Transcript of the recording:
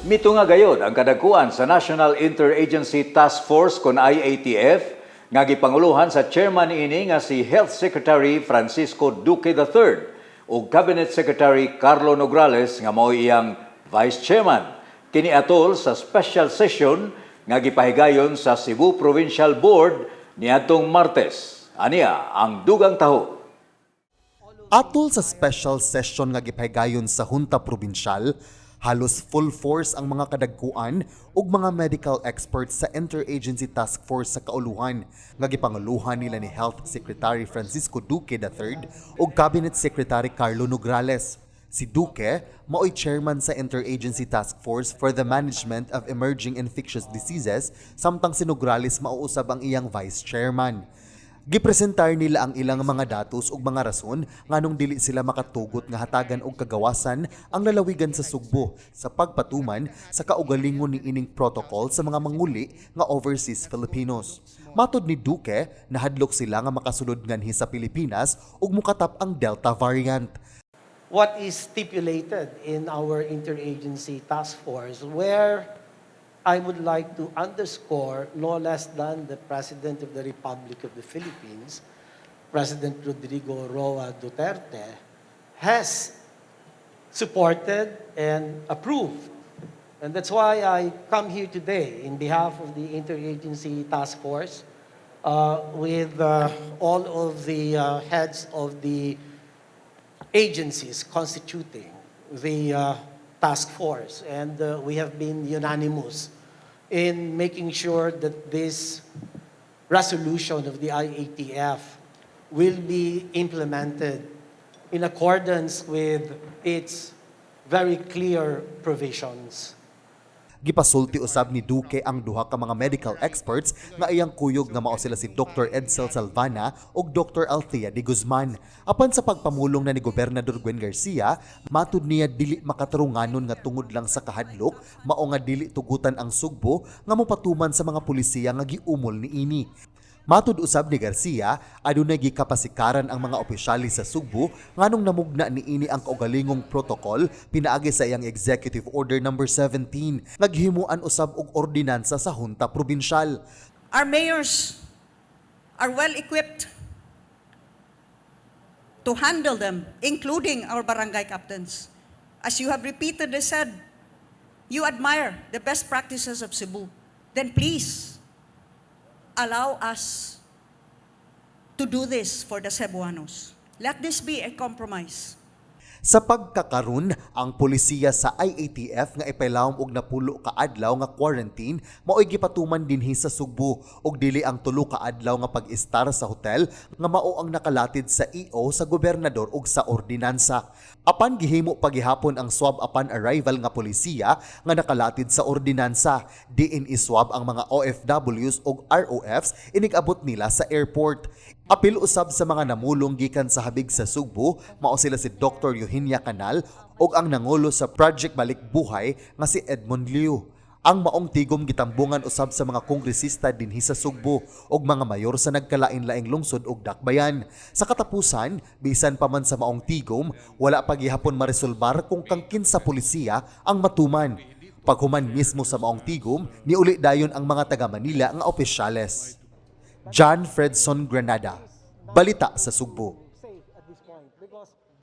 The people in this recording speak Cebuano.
Mitunga gayod ang kadagkuan sa National Interagency Task Force kon IATF nga gipanguluhan sa chairman ini nga si Health Secretary Francisco Duque III ug Cabinet Secretary Carlo Nograles nga mao iyang Vice Chairman. Kini atol sa special session nga gipahigayon sa Cebu Provincial Board niadtong Martes. Ania ang dugang taho. Atol sa special session nga gipahigayon sa Junta Probinsyal, halos full force ang mga kadagkuan ug mga medical experts sa Interagency Task Force sa Kauluhan nga gipanguluhan nila ni Health Secretary Francisco Duque III ug Cabinet Secretary Carlo Nograles. Si Duque maoy chairman sa Interagency Task Force for the Management of Emerging Infectious Diseases, samtang si Nograles mao usab ang iyang vice chairman. Gipresentar nila ang ilang mga datos ug mga rason nganong dili sila makatugot nga hatagan og kagawasan ang lalawigan sa Sugbo sa pagpatuman sa kaugalingon ni ining protocol sa mga manguli nga overseas Filipinos. Matod ni Duque, nahadlok sila nga makasulod nganhi sa Pilipinas ug mukatap ang Delta variant. What is stipulated in our interagency task force, where I would like to underscore no less than the President of the Republic of the Philippines, President Rodrigo Roa Duterte, has supported and approved. And that's why I come here today in behalf of the Interagency Task Force with all of the heads of the agencies constituting the task force. And we have been unanimous in making sure that this resolution of the IATF will be implemented in accordance with its very clear provisions. Gipasulti usab ni Duque ang duha ka mga medical experts nga iyang kuyog nga mao sila si Dr. Edsel Salvana ug Dr. Althea de Guzman. Apan sa pagpamulong na ni Gobernador Gwen Garcia, matud niya dili makatarunganon nga tungod lang sa kahadlok mao nga dili tugutan ang Sugbo nga mopatuman sa mga pulisiya nga giumol niini. Matud usab ni Garcia, adunay gikapasikaran ang mga opisyalis sa Sugbo nganong namugna niini ang kaugalingong protocol pinaagi sa iyang Executive Order number 17 nga gihimuan usab og ordinansa sa Junta Probinsyal. Our mayors are well equipped to handle them, including our barangay captains. As you have repeatedly said, you admire the best practices of Cebu. Then please allow us to do this for the Cebuanos. Let this be a compromise. Sa pagkakaron, ang polisiya sa IATF nga ipalawom og 10 ka adlaw nga quarantine mao'y gipatuman dinhi sa Sugbo ug dili ang 3 ka adlaw nga pag-istar sa hotel nga mao ang nakalatid sa EO sa gobernador ug sa ordinansa. Apan gihimo pagihapon ang swab upon arrival nga polisiya nga nakalatid sa ordinansa, diin iswab ang mga OFWs ug ROFs inig-abot nila sa airport. Apil usab sa mga namulong gikan sa habig sa Sugbo, mao sila si Dr. Eugenia Canal ug ang nangulo sa Project Balik Buhay nga si Edmond Liu. Ang maong tigom gitambungan usab sa mga kongresista dinhi sa Sugbo ug mga mayor sa nagkalain-laing lungsod ug dakbayan. Sa katapusan, bisan pa man sa maong tigom, wala pa gihapon maresolbar kung kang kinsa polisiya ang matuman. Paghuman mismo sa maong tigom, niuli dayon ang mga taga Manila nga opisyales. John Fredson Granada, Balita sa Sugbo.